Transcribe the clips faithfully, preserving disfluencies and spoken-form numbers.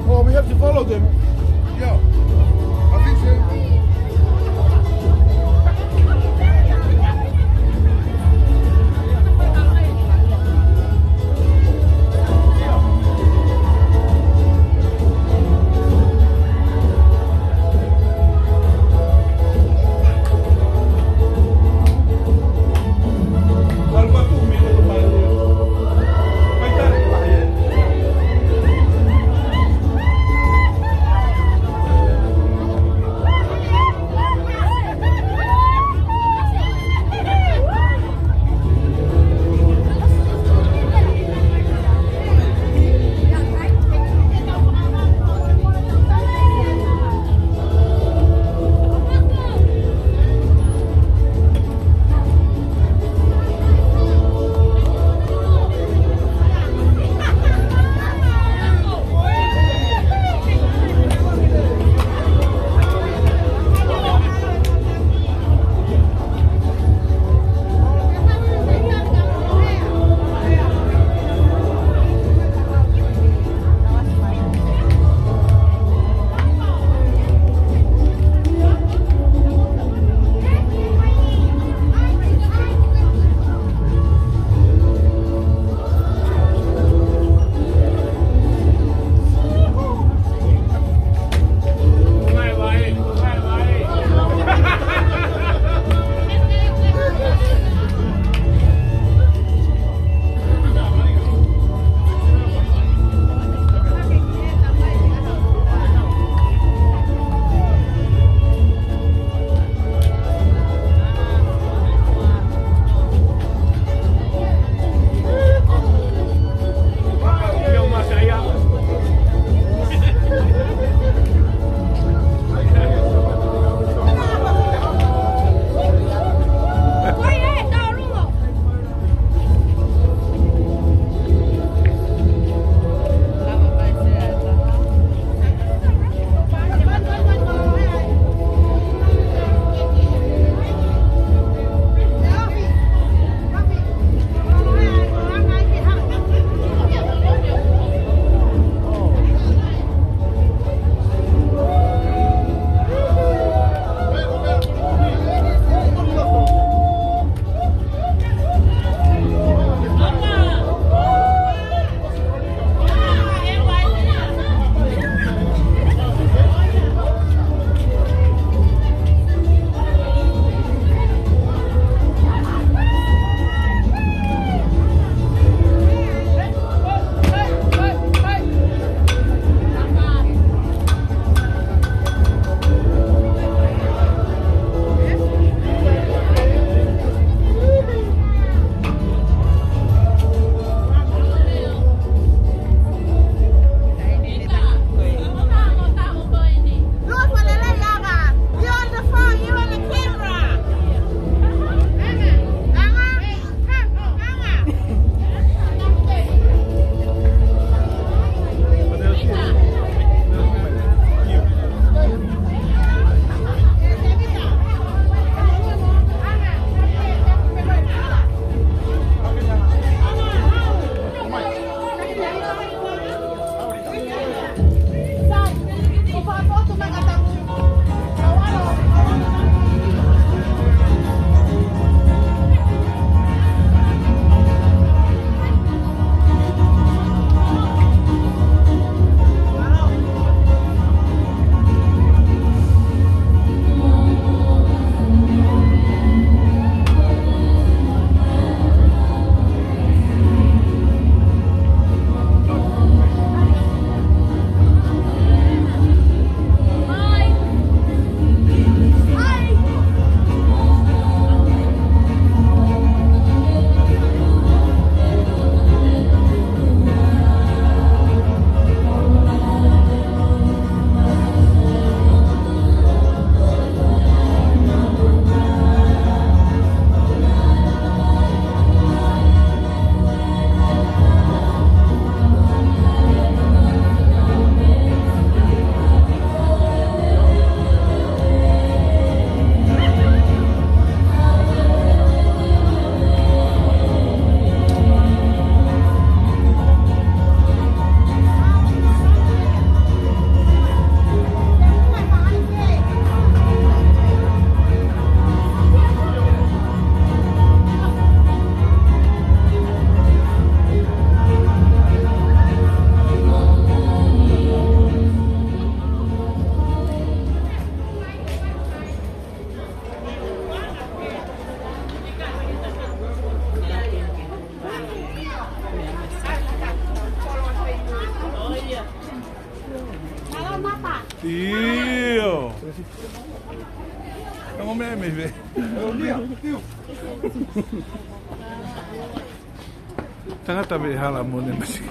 Oh, we have to follow. ʻIo. Ongo meʻa mei fē? Tangata mei Halamone masi.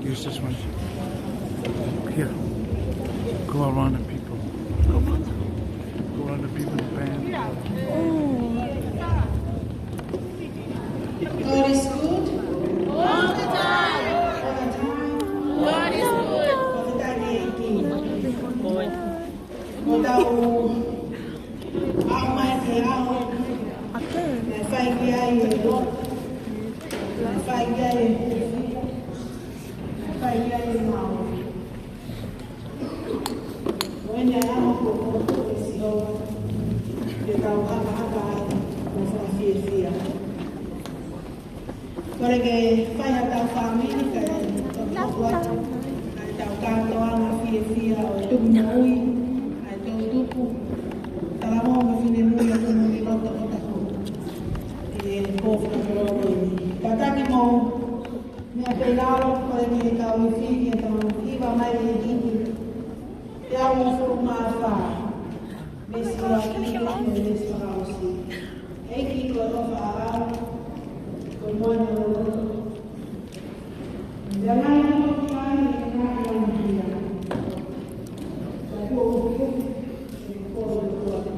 Use this one. Here. Go around the people. Go around the, go around the people in the band. God is good. All the time. All the time. God is good. Ko e taimi ʻEiki. Ko e taimi ʻEiki. Ko e taimi ʻEiki. ʻAu mai ke ʻaho. Naʻe fai ki ai e lotu. Naʻe fai ki ai e hufi. Naʻe fai ki ai e mau. Ko eni ʻa e ʻaho kuo fokotuʻu ʻe Sihova. Ke tau hakaʻaka ai mo fakafiefia. Kole ke fai haʻatau fāmili kae toki hoko atu ʻa ʻetau kātoanga fiefia ʻo e tupu moʻui ʻa e toʻutupu, talavou mo e finemui ʻo Tumuliloto ʻo Otahuhu. ʻI he kōfua ko eni. Kātaki mo meʻa pē lalo, kole ke tau ifi ke tau hiva mai e himi. Teau uofulu mā fā. Veesi ua ki he veesi fakaʻosi. ʻEiki ko e ʻofa ʻaʻau, ko e moana ʻo e loto. Pea naʻe ʻomi ki ai ʻa e ngaahi ʻamanaki. Ka kuo ʻomi ʻe he kolo ʻo e loto.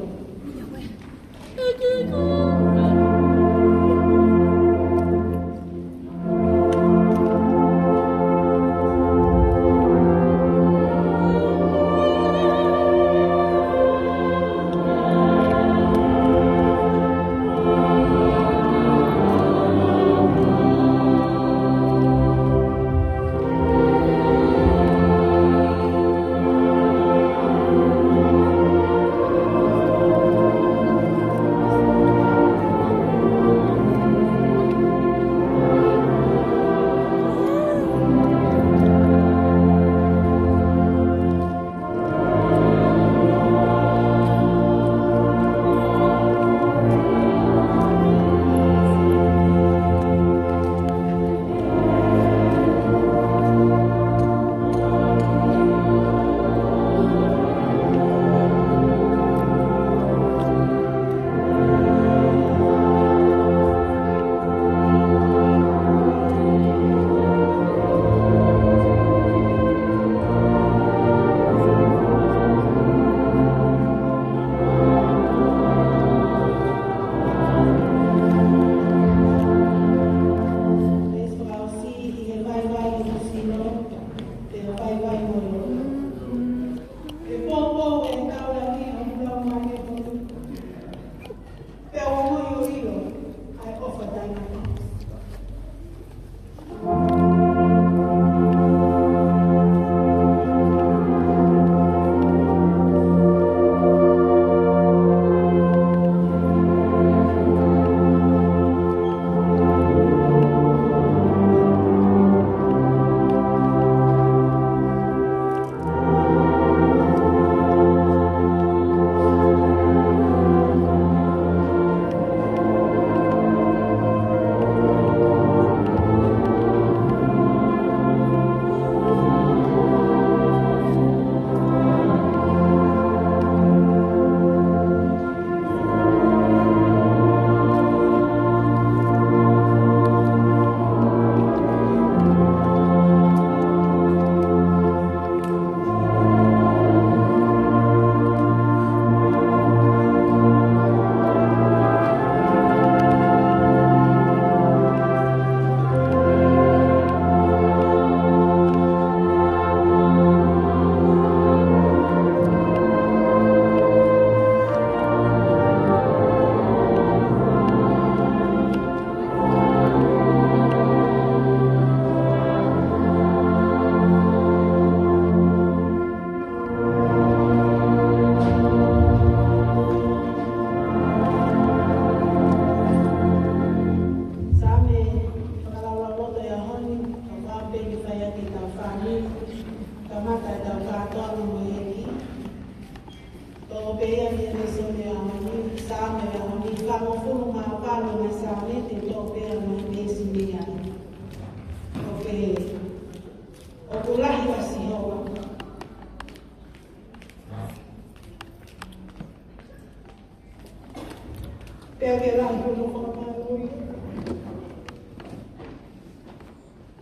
hono fakamālō ia.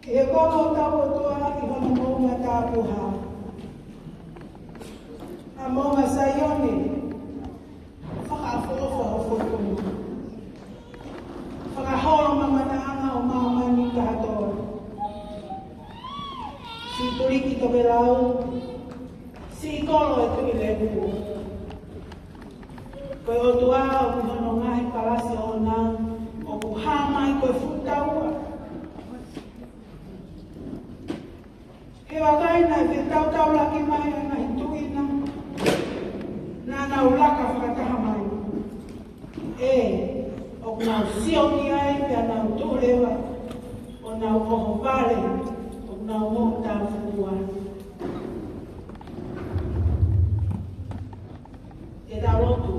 Ke he kolo ʻo hotau ʻOtua ʻi hono moʻunga tāpuhā. ʻA Moʻunga Saione, fakaʻofoʻofa ho fofonga. Fakaholo mamataʻanga ʻo māmani kātoa. Siʻi tuliki tokelau, siʻi kolo ʻo e Tuʻi Levu. Ko e ʻOtua ʻoku ʻi hono ngaahi palasi ʻoʻona, ʻoku hā mai ko e fuʻu taua. He ʻoku ʻi ai naʻe fetautaulaki mai ʻa e ngaahi tuʻi na, naʻa nau laka fakataha mai. ʻE, ʻoku nau sio ki ai pea nau tuʻu leva, ʻo nau ʻohovale, ʻoku nau moʻutāfuʻua. Ke tau lotu.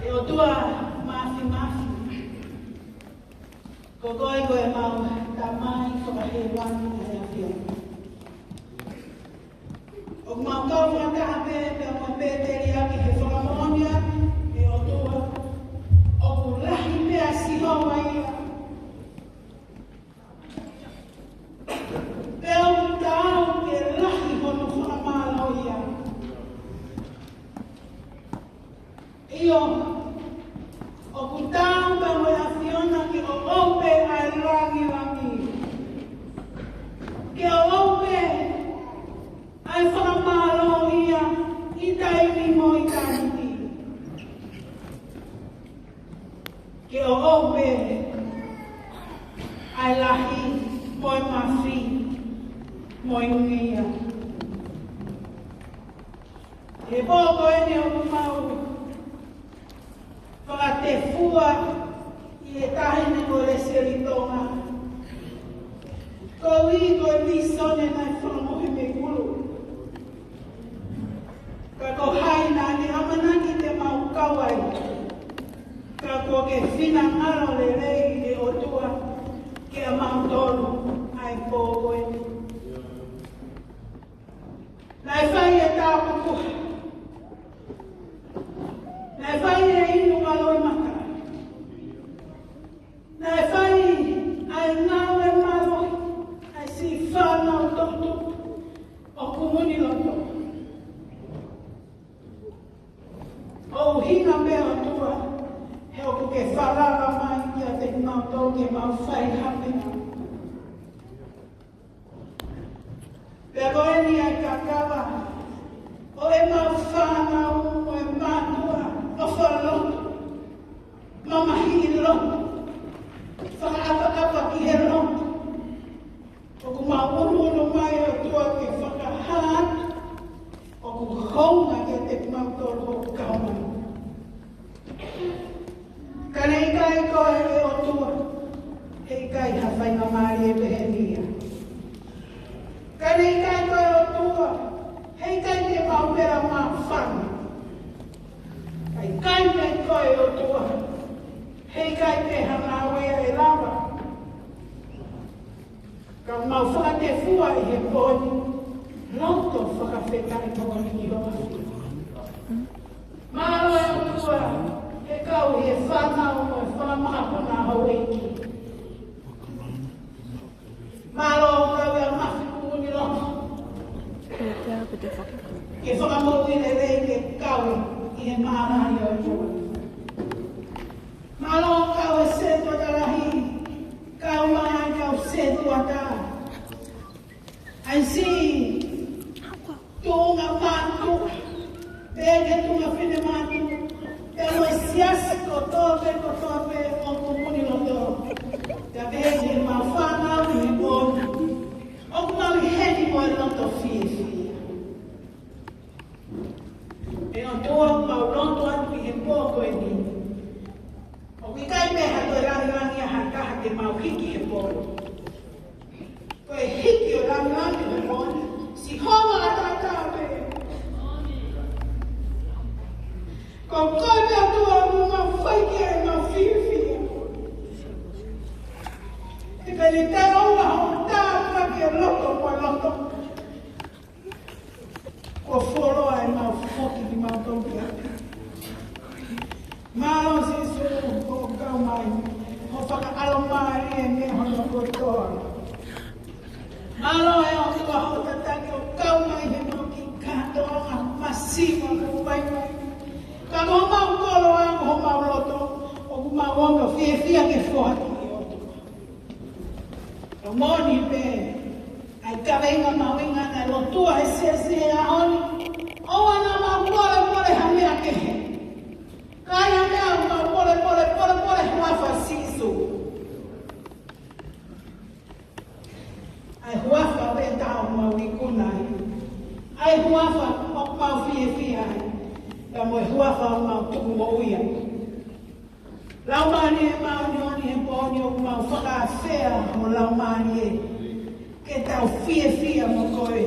ʻE ʻOtua Māfimafi, ko koe ko ʻemau Tamai Fakahēvani ʻa e ʻAfiona. ʻOku mau kau fakataha pē, pea mau pēteliaki he fakamoʻoni ʻa e ʻOtua, ʻoku lahi pē ʻa Sihova ia. Pea ʻoku taau ke lahi hono fakamālō ia. ʻIo, ʻoku taau pē mo e ʻAfiona ke ʻoʻou pē ʻa e langilangi. Ke ʻoʻou pē ʻa e fakamālō ia ʻi taimi mo ʻitāniti. Ke ʻoʻou pē ʻa e lahi mo e mafi mo e ngeia. He pō ko eni ʻoku mau fakatefua ʻi he taʻahine ko Lesieli Tonga. Koeʻuhi ko e vīsone naʻe fakamohe mei muli. Ka ko hai naʻa ne ʻamanaki te mau kau ai. Ka kuo ke finangalo lelei ʻe ʻOtua kiate kimautolu ʻa e pō ko eni. Naʻe fai e tāpupuha. Naʻe fai e inu ʻa e loʻimata. Naʻe fai ʻa e ngāue mālohi ʻa e siʻi fānau toʻutupu ʻo Kumuni Loto. ʻUhinga pē ʻOtua, he ʻoku ke falala mai kiate kimautolu ke mau fai ha meʻa. Pea ko eni ʻa e kakava ʻo ʻemau fānau mo e mātuʻa ʻofa lotu, mamahiʻi lotu, fakaʻapaʻapa ki he lotu. ʻOku mau ʻunuʻunu mai ʻOtua ke fakahā atu ʻoku hounga kiate kimautolu hoʻo kau mai. Ka ne ʻikai ko e ʻOtua, heʻikai ha faingamālie pehē ni ia. Ka ne ʻikai ko e ʻOtua, heʻikai ke mau pela māfana. Ka ʻikai pē ko e ʻOtua, heʻikai pē ha ngāue ʻe lava. Ka mau fakatefua ʻi he pō ni, loto fakafetaʻi moʻoni ki ho ʻAfio. Mālō ʻOtua, he kau ʻi he fānau mo e fakamāhuna houʻeiki. Mālō kau ʻa Mafi Kumuni Loto. Ke fakamoʻui lelei ke kau ʻi he mālō ʻo e pō. Mālō kau e setuata lahi, kau mai kau setuata. ʻAisi, tuʻunga mātuʻa, pea ki he tuʻunga finemātuʻa, pea mo e siasi kotoa pē, kotoa pē ʻo Kumuni Loto. Pea pehē ki heʻemau fānau ʻi he pō ni. ʻOku mau ʻi heni mo e loto fiefia. ʻE ʻOtua, mau lotu atu ʻi he pō ko eni. ʻOku ʻikai pē ha toe langilangi ʻa ha taha te mau hiki he pō. Ko e hiki ʻo e langilangi he pō ni, Sihova ʻataʻatā pē. Ko koe pē ʻOtua ʻoku mau fai ki ai ʻemau fiefia. mai, ʻo fakaʻalomālie mei hono kotoa. Mālō ʻe ʻOtua hoʻo tataki ʻo kau mai he mau kiʻi kātoanga masiva mo vaivai. Ka ko homau koloa, ko homau loto, ʻoku mau ō ʻo fiefia ke foaki ʻe ʻOtua. Ka moʻoni pē, ʻa e kaveinga mahuʻinga ʻa e lotu ʻa e siasi he ʻaho ni, ʻoua naʻa mau polepole ha meʻa kehe. Ka ʻi ai ha meʻa ʻoku mau polepole, polepole, huafa ʻo Sīsū. ʻA e huafa pē ʻoku mau ikuna ai. ʻA e huafa ʻoku mau fiefia ai. Pea mo e huafa ʻoku mau tuku moʻui ai. Laumālie Māʻoniʻoni, he pō ni ʻoku mau fakaafeʻi ho Laumālie ke tau fiefia mo koe.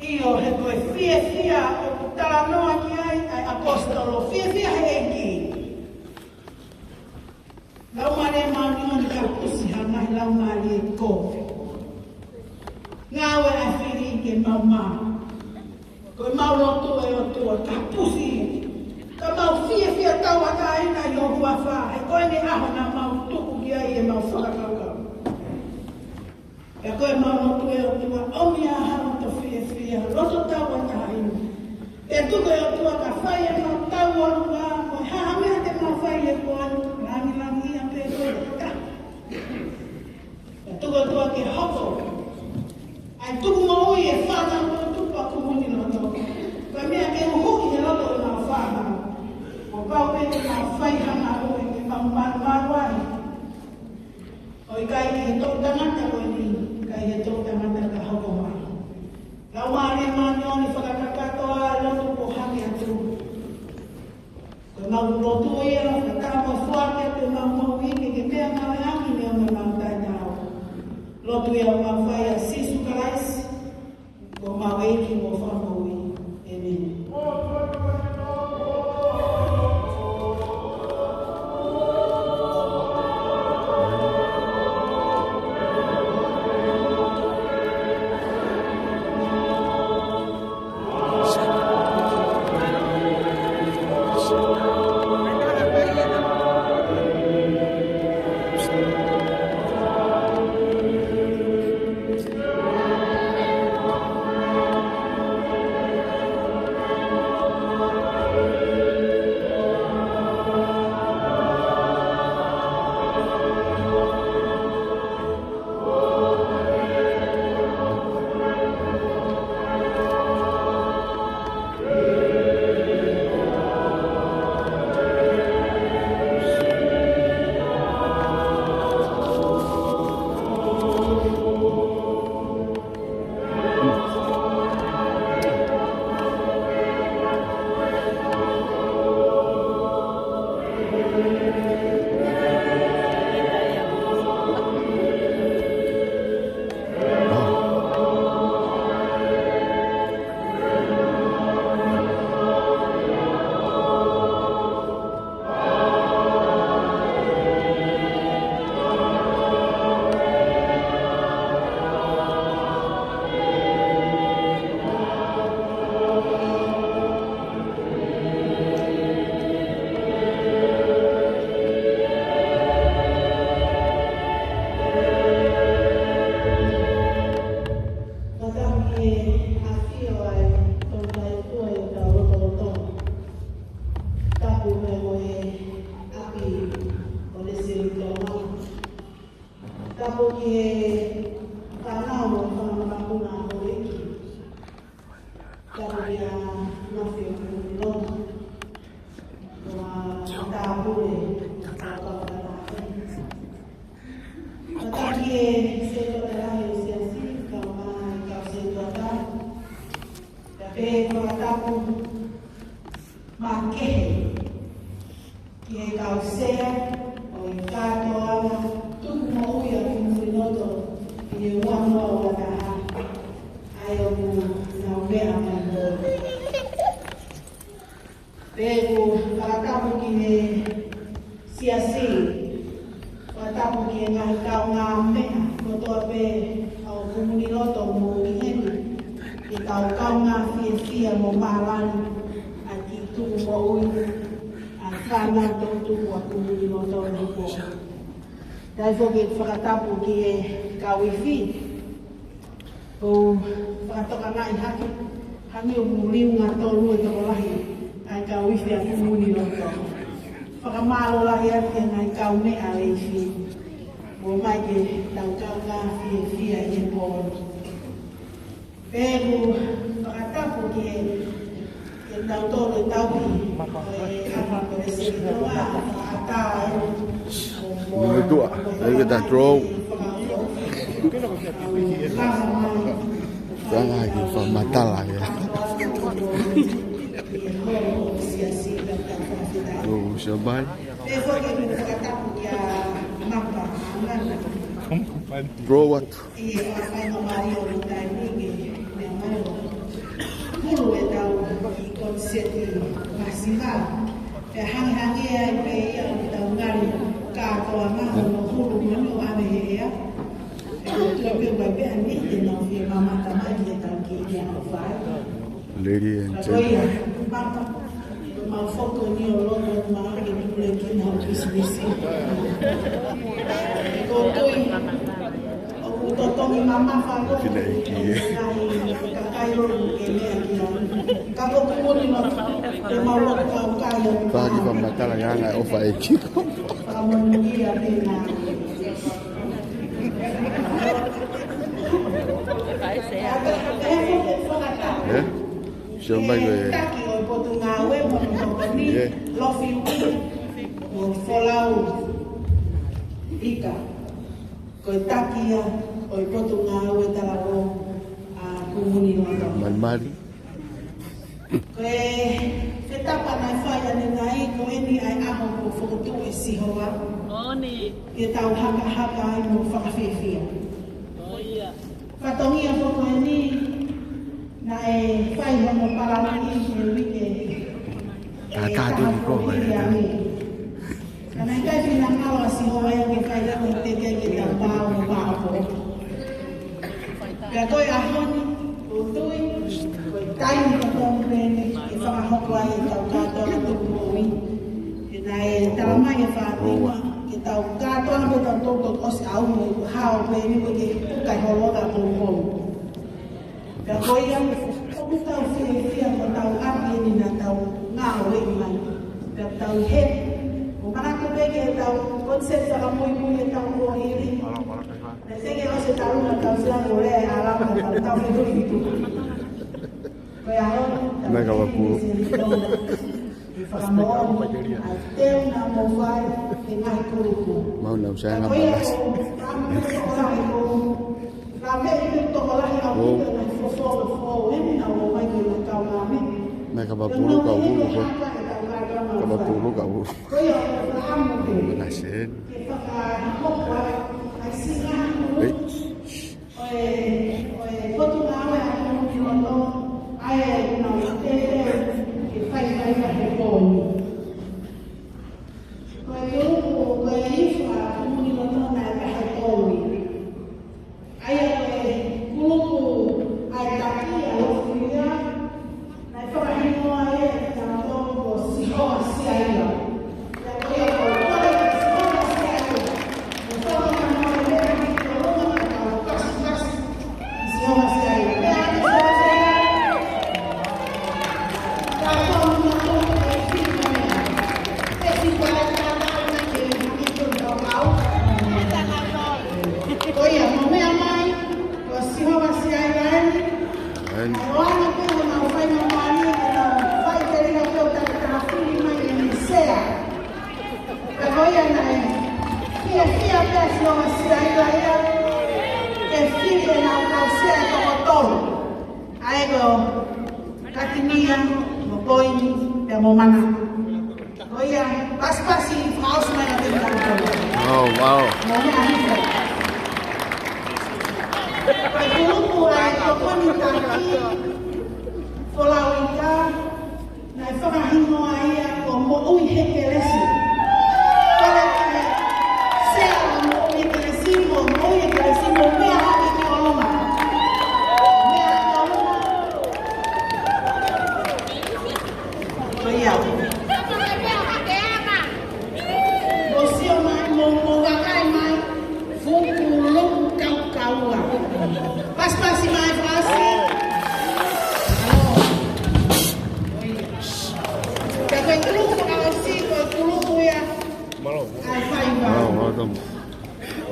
ʻIo, he ko e fiefia ʻoku talanoa ki ai ʻa e ʻaposetolo, fiefia he ʻEiki. Laumālie Māʻoniʻoni, kapusi ha ngaahi laumālie kovi. Ngāue ʻa e fili ke mau mā. Ko ʻemau lotu, ʻe ʻOtua, kapusi. Ka mau fiefia tauʻatāina ʻi ho huafa, he ko eni ʻaho naʻa mau tuku ki ai ʻemau fakakaukau. Pea ko ʻemau lotu, ʻe ʻOtua, ʻomi ā ha loto fiefia, loto tauʻatāina. Pea tuku, ʻe ʻOtua, ka fai ʻemau tauʻolunga, mo e hā ha meʻa te mau fai he pō ni, langilangiʻia pē koe ʻe ʻOtua. Pea tuku, ʻe ʻOtua, ke hoko ʻa e tuku moʻui ʻa e fānau ʻo e tupu ʻa Kumuni Loto. Ko e meʻa ke uhuʻi he loto ʻo ʻemau fānau. Kuo pau pē ke mau fai ha ngāue ke mau malumalu ai. ʻO ʻikai ki he toʻutangata ko eni, ka ki he toʻutangata ka hoko mai. Laumālie Māʻoniʻoni, fakakakato ā e lotu kuo hake atu. Ko ʻemau lotu ia, fakataha mo foaki atu ʻemau moʻui ke ke meʻangāueʻaki neongo ʻemau taʻetaau. Lotu ia ʻoku mau fai ʻia Sīsū Kalaisi, ko homau ʻEiki mo Fakamoʻui. ʻĒmeni. Fakatapu ki he ʻafio ʻa e Tamaiki ʻo e ʻOtua ʻi hotau lotolotonga. Tapu mo e ʻapi ʻo Lesieli Tonga. Tapu ki he fānau mo e fanga makapuna ʻo e ʻEiki. Tapu kia Nafi ʻo Kumuni Loto. Mo e matāpule, mo e kau fakalāngilangi. Tapu ki he Setuata Lahi ʻo e Siasi, kae ʻumaʻā e kau setuata. Pea pehē fakatapu makehe ki he kau sea ʻo e kātoanga tuku moʻui ʻa Kumuni Loto ʻi he ua noa ua taha, ʻa ia ʻoku nau meʻa mai pē. Pea ʻoku fakatapu ki he Siasi, fakatapu ki he ngaahi kaungāmeʻa kotoa pē ʻo Kumuni Loto mo ʻi heni, ki he kau kaungā fiefia mo mālani ʻa e kiʻi tuku moʻui ʻa e Kāinga toʻutupu ʻa Kumuni Loto Nuku. Taimi foki ke fakatapu ki he kau ifi. ʻOku ou fakatokangaʻi hake, hangē ʻoku liunga tolu e tokolahi ʻa e kau ifi ʻa Kumuni Loto. Fakamālō lahi atu ki he ngaahi kaumeʻa ʻa e ifi. ʻOmai ke tau kaungā fiefia ʻi he pō ni. Pea ʻoku ou fakatapu ki he, ke tau tolo tauhi, ʻo e ʻapi ko e seki toa, ʻatā e. Nui tua, thank you, that draw. Tanga ki fakamatala ia. ʻOku ou sio mai. Draw atu. ʻI he fakamālō ʻo e taimi ni, meʻa mai ʻo hulu ʻetau kiʻi koniseti masiva. Pea hangehangē ai pē ia ʻoku tau ngali kātoa mai hono hulu mo hono ʻave he ʻea. Pea ʻoku ou tui pē ʻoku ʻi ai pē ha niʻihi te nau fie mamata mai ki heʻetau kiʻi meʻa ʻoku fai. Ladies and gentlemen. Mau foto ni ʻo Loto, mau ke ni pule ki nau pisinisi. Ko tui, ʻoku totongi mamafa ko. Kina iki e. Kakai lo ke meʻa ki ai. Ka ko Kumuni Loto, te mau loto kau kai o. Paki fakamatala ia ʻa e ʻofa ʻEiki. Fakamonūʻia pē na. Eh? Sio mai ko e. Taki ʻo e Potungāue mo e Tokoni, Lofi Ui, mo Folau Ika. Ko e taki ia ʻo e Potungāue Talavou ʻa Kumuni Loto. Malimali. Ko e fetapa naʻe fai ʻanenai, ko eni ʻa e ʻaho kuo fokotuʻu ʻe Sihova. Ke tau hakahaka ai mo fakafiefia. Fatongia ko eni, naʻe fai hono palani ʻi he uike. Ka ka te ni ko mai. Ka naʻe ʻikai finangalo ʻa Sihova ia ke fai ia ko e teʻeki ke tau pau mo pau ko. Pea ko e ʻaho ni, ʻoku ou tui, ko e taimi totonu pē eni ke fakahoko ai ʻetau kātoa tupu moʻui. He naʻe tala mai ʻe Fātima, ke tau kātoa pē tau toutou ʻosi ʻalu mo e hao pē eni mo e ke puka e holo ka poupou. Pea ko ia, ʻoku tau fiefia ko ʻetau ʻapi eni naʻa tau ngāueʻi mai. Pea tau he, ʻo manako pē ke tau koniseti fakamuimui ʻetau kuohili. Naʻe teʻeki ke ʻosi e talu naʻa tau sila ko lea e ʻalama naʻa tau fetuʻu. Ko ia ʻaho ni, Mai ka wa pulu. Fakamoʻoni, ʻa e teu naʻa mou fai, he ngaahi kulupu. Mau nau sai ngā malas. Ka ko ia ko, ka ko e tokolahi ko, ka me i te tokolahi ʻa Wow. Pita na fofo, fofo, eni na o mai ke na kau na me. Mai ka wa pulu ka ulu ko. Ka wa pulu ka ulu. Ko ia ko ka amo ke. Mana sen. Ke fakahoko ai, ʻa e singa. Ei. ʻO e, ʻo e Potungāue ʻa Kumuni Loto, ʻa e na o te te ke faifai ka he pō ni. Ko e kulupu, ko e ifa Kumuni Loto naʻe ka he pō ni. ʻA ia ko e kulupu ʻa e taki ʻa Lofilia, naʻe fakahingoa ia ʻe kinautolu ko Sihova Siaila. Pea ko ia ko e kole ko Sihova Siaila. Ko e fakahingoa ia ʻe kinautolu ko Sihova Siaila. Pea ko Sihova Siaila. Ka ko kinautolu ko e fili ko ena. Pea si pala ka tau na ke ni ko tau kau. Ko ia, mo meʻa mai. Ko Sihova Siaila eni. Eni. Loana pē ʻo nau fai nau mali, ʻo nau fai ke lila pē ʻo taki ka fili mai eni sea. Ka ko ia naʻe fiefia pē ʻa Sihova Siaila ia. Ke fili ʻenau kau sea ʻe toko tolu. ʻA ia ko Katinia, mo Poini, pea mo Mana. Ko ia, pasipasi, fakaʻosi mai ʻa e temi. Oh, wow. Mo meʻa hifo. Ko e kulupu ʻa e Tokoni Taki, Folau Ika, naʻe fakahingoa ia ko Moʻui he Kelesi. Kole ke sea ʻa Moʻui he Kelesi, mo Moʻui he Kelesi, mo meʻa hake ki ʻolunga. Meʻa hake ki ʻolunga. Ko ia. ʻA e faiva. Wow, welcome.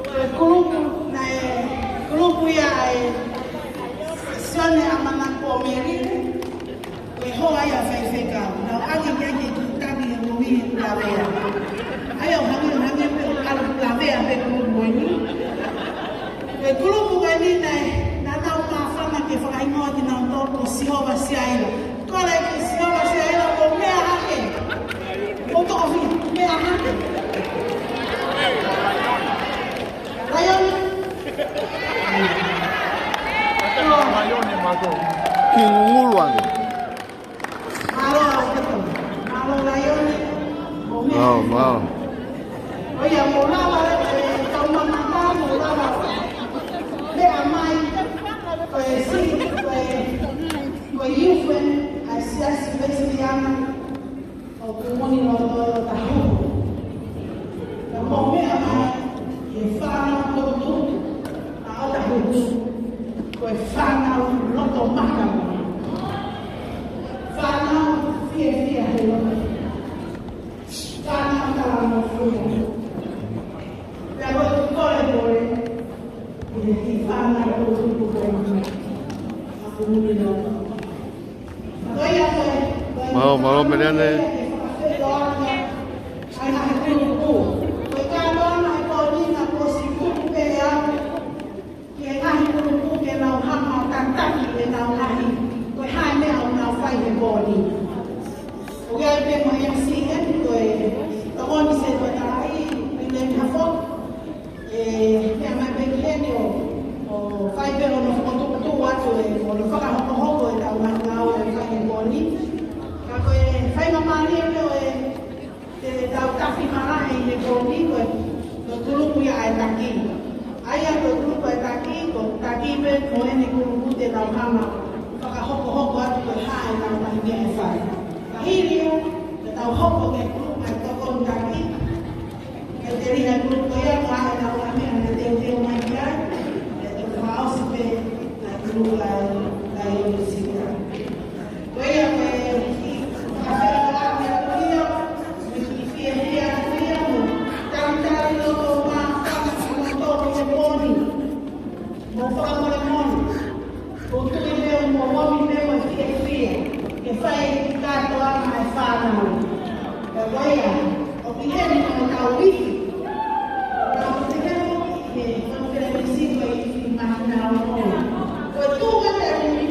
Ko e kulupu, naʻe kulupu ia ʻa e Sione ʻAmanaki Mele, ko e hoa ia ʻo e faifekau. Naʻa ku ʻange ki ai ke u taki he moʻui he lavea. ʻA ia ʻoku hangē, hangē pē ʻoku ʻalu lavea pē kulupu ko eni. Ko e kulupu ko eni naʻe, naʻa nau māfana ke fakahingoa kinautolu ko Sihova Siaila. Kole ki Sihova Siaila, mou meʻa hake. Mou toʻo fi, meʻa hake. Laione. Laione, mātou. Ki ngungulu ange. Mālō, mālō Laione. Mālō, mālō. ʻO ia, mou lava, e, kau mamata, mou lava. Meʻa mai, ko e si, ko e, ko e youth, ʻa e Siasi Uēsiliana ʻo Kumuni Loto ʻo Ōtāhuhu. Ka mou meʻa mai, ʻi he fānau tukutuku ʻa Ōtāhuhu, ko e fānau loto maka. Fānau fiefia he loto. Fānau talangofua. Pea ko e kole kole, ʻi he fānau tukutuku ko eni ʻa Kumuni Loto. Mālō, mālō, Meleane. Ki he ngaahi kulupu ke nau hanga ʻo tataki ʻenau ngaahi, ko e hā e meʻa ʻoku nau fai he pō ni. ʻOku ʻi ai pē mo e M C heni ko e tokoni Setuata Lahi, Pileni Hafo. ʻE, meʻa mai pē ki heni ʻo, ʻo fai pē hono fokotuʻutuʻu atu ʻe, hono fakahokohoko ʻetau ngaahi ngāue ʻoku fai he pō ni. Ka ko e faingamālie pē ʻo e, te tau tafi malaʻe he pō ni ko e, ko e kulupu ia ʻa e taki. ʻA ia ko e kulupu ʻa e taki, ko e taki pē mo ʻene kulupu te tau hanga fakahokohoko atu ko e hā ʻenau ngaahi meʻa ʻe fai. Ka hili ia, te tau hoko ki he kulupu ʻa e tokoni taki. Ke te liha kulupu ia, ko e hā ʻenau ngaahi meʻa ʻe teuteu mai ki ai. Ke te fakaʻosi pē ʻa e kulupu ʻa e, ʻa e Laione Sika. Ko ia ko e kiʻi fakafetaʻi atu ia, mo e kiʻi fiefia atu ia, mo e talitali loto māfana kimoutolu he pō ni. Mo e fakamolemole, ʻoku ou tui pē ʻoku mou omi pē mo e fiefia ke fai e kātoanga ʻa e fānau. Ka ko ia, ʻoku ʻi heni mo ʻetau ifi. Tau te hemo ki he konifelenisi ko e ifi mahino. Ko e tuʻu ʻa e ifi,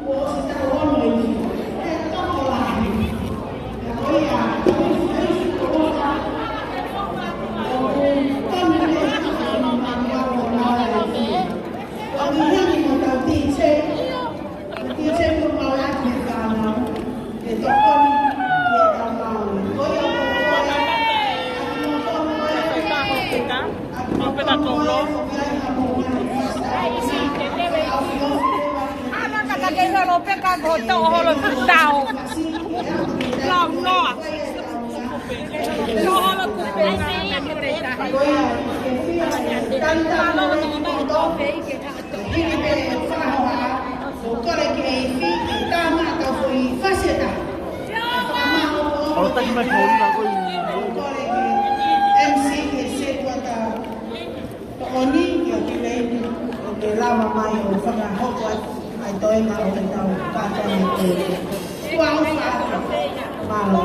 kuo ʻosi taʻu ono e ifi. Ko e tokolahi. Ka ko ia, ko e ifi, ko e ifi, ko e ifi. ʻOku tonu ke ifi, ko e ifi, ko e ifi. ʻOku ʻi heni mo ʻetau teacher. Teacher, ko e mau ʻai ke fānau. Ke tokoni ki heʻetau ngāue. Ko ia ko e, ʻa kimoutolu ko e, ʻa kimoutolu ko e, ʻoku ʻi ai haʻamou ngaahi fasitai. ʻAna ka ta ke holo pē ka ko tau holo tau. Lau noa. Tau holo kupe. Ko ia, ke fia, talitali loto. Hili pē ʻe fakahoa, ʻo kole ki he ifi, ke tama ʻetau foʻi fasi ʻe taha. ʻO taki mai ko ina ko i. Kole ki he M C ke Setuata Toʻoni, ke o ki lei, ʻo ke lava mai ʻo fakahoko atu ʻa e toenga ʻo ʻetau kātoanga ko e. Kuo ʻofa atu. Mālō.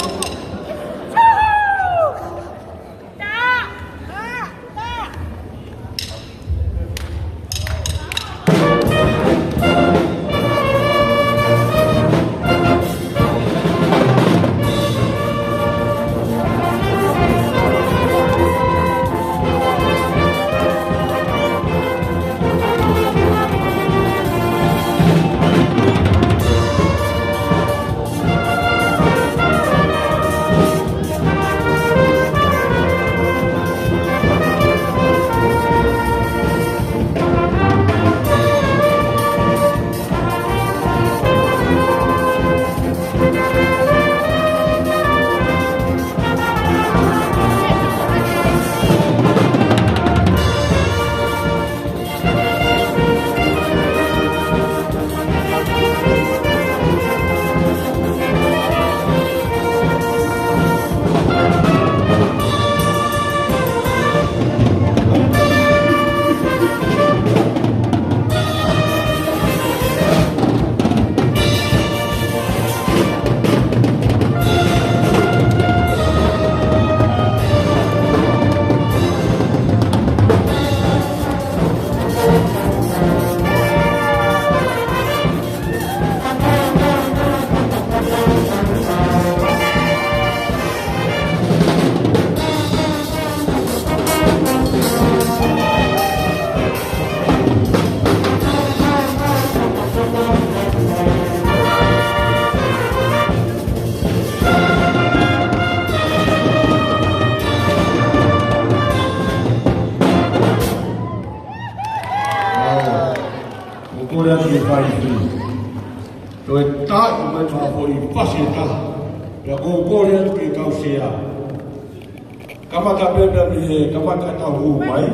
Mai mo e foʻi fasi ʻe taha. Pea ʻoku ou kole atu ki he kau sea. Kamata pē pea mei he kamata ʻetau hū mai.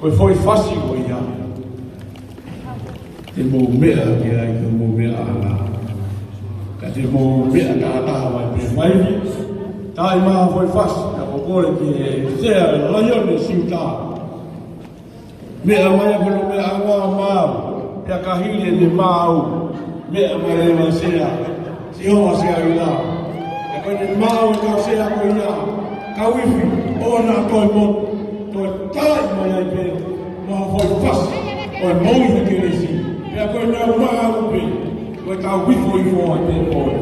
Ko e foʻi fasi ko ia, te mou meʻa ki ai, te mou meʻa ʻana. Ka te mou meʻa tahataha mai pē mai. Taimi ʻa e foʻi fasi, ʻoku ou kole ki he sea Laione Siuta. Meʻa mai ʻa hono meʻa ʻa e maau, pea ka hili ʻene maau, meʻa mai leva e sea, Sihova Seaila. Pea ko ʻene maau e kau sea ko ia, kau ifi, ʻoua naʻa toe motu, toe taaʻi mai ai pē, mo ha foʻi fasi, ʻo e moʻui he kelesi. Pea ko ʻenau maau pē, ko e tau ifoifo ai pē ko ē.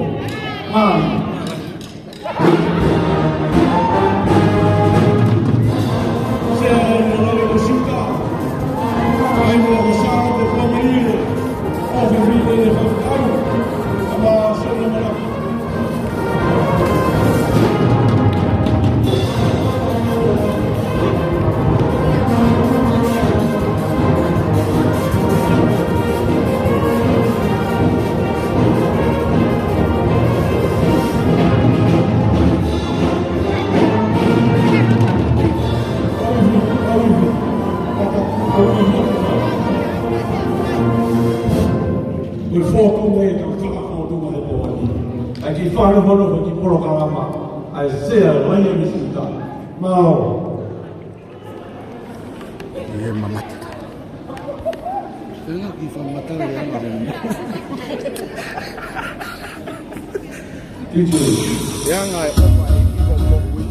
Mālie. Ko e fōtunga ia ʻetau fakafōtunga he pō ni. ʻA e kiʻi fakaholo, kiʻi polokalama, ʻa e sea Laione Siuta. Mālō. ʻIo, mamata. Tena ki fa matala ya ngā. Thank you. Ya ngā e opa e ki ko mo ui.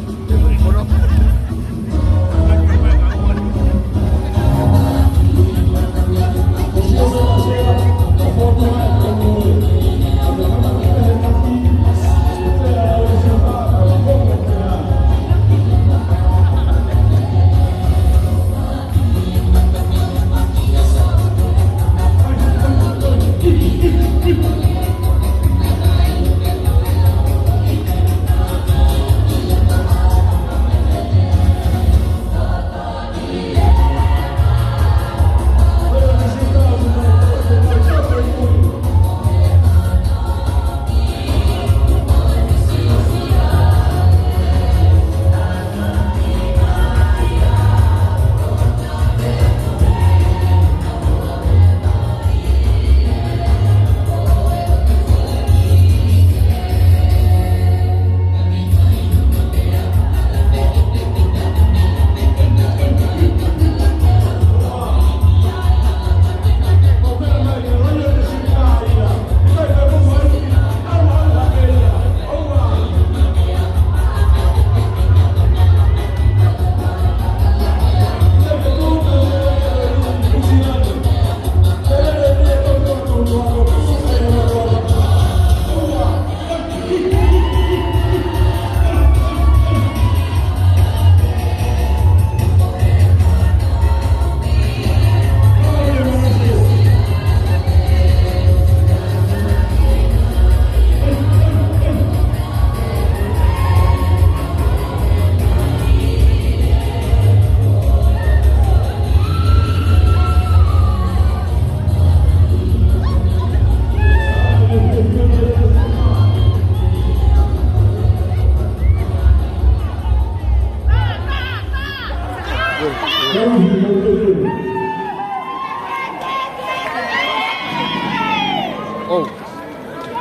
Oh.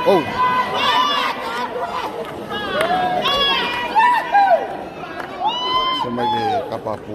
Oh. Sema ke kapapu.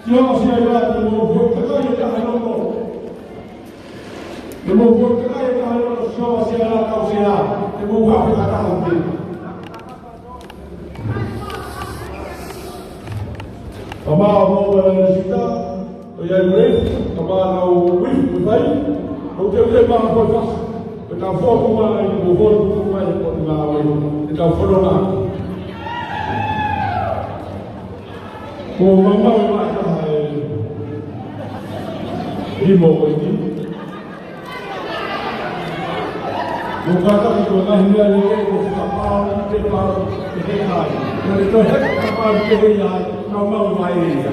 Sio, Siaila, te mou foʻi takai e taha nono. Te mou foʻi takai e taha nono, sio, Siaila, kau Sea. Te mou hape ka taha te. Ka mou ʻalu ʻo sita, ʻo ia ʻi he, ka mou ʻalu ʻo uifi, uifi ai. ʻO te, ʻo te mou foʻi fasi. Ko e tau fotu mai, ko e fotu mai, ko e tau fotu mai. Ko e mamau e mai taha e limo ko eni. Ko e kātaki ko e ngaahi meʻa lelei ko e fakapau, te pau, te he kai. Ko e toe heka kapau te he ai, mamau mai e ia.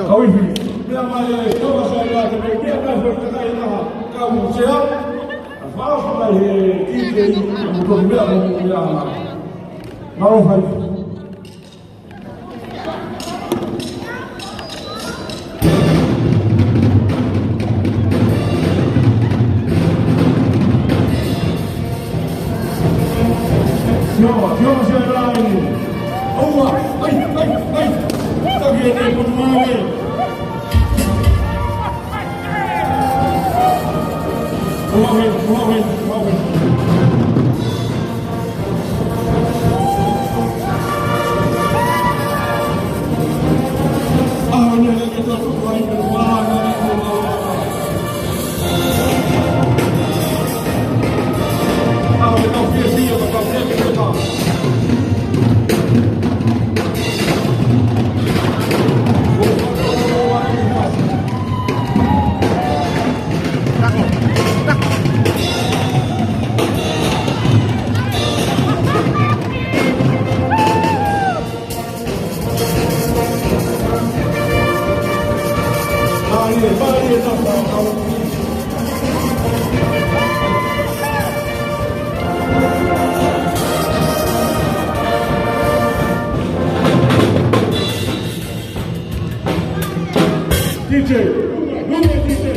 Kau ifi, meʻa mai e, kau ka sai la te mou, meʻa mai fo te kai la, kau Sea, a fao fo mai he ki te i, a mo to meʻa mo meʻa la. Mālō fai. Sio, sio, sio, lai. ʻOua, ai, ai, ai. Taki e te potu mai. ʻOua, ʻoua, ʻoua. D J, D J.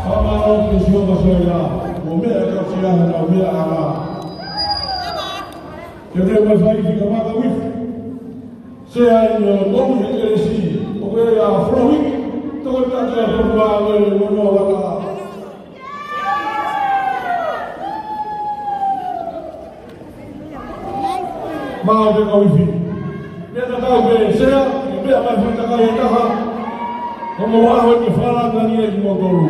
Fakamālō ki he Sihova Soʻia, mo e meʻa e kau Sea he ʻenau meʻa ʻanga. Ke te mai fai ki kamata uifi. Sea ʻi he moʻui he kelesi, ʻoku ʻi ai e folofola, toko taha ʻa e folofola ʻo e mono wata. Mālō te kau ifi. Meʻa tatau pē Sea, meʻa mai fai takai e taha. Ko mo ʻaho ke falanga ni e ki mo tolu.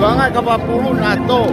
Vanga kapapulu nato.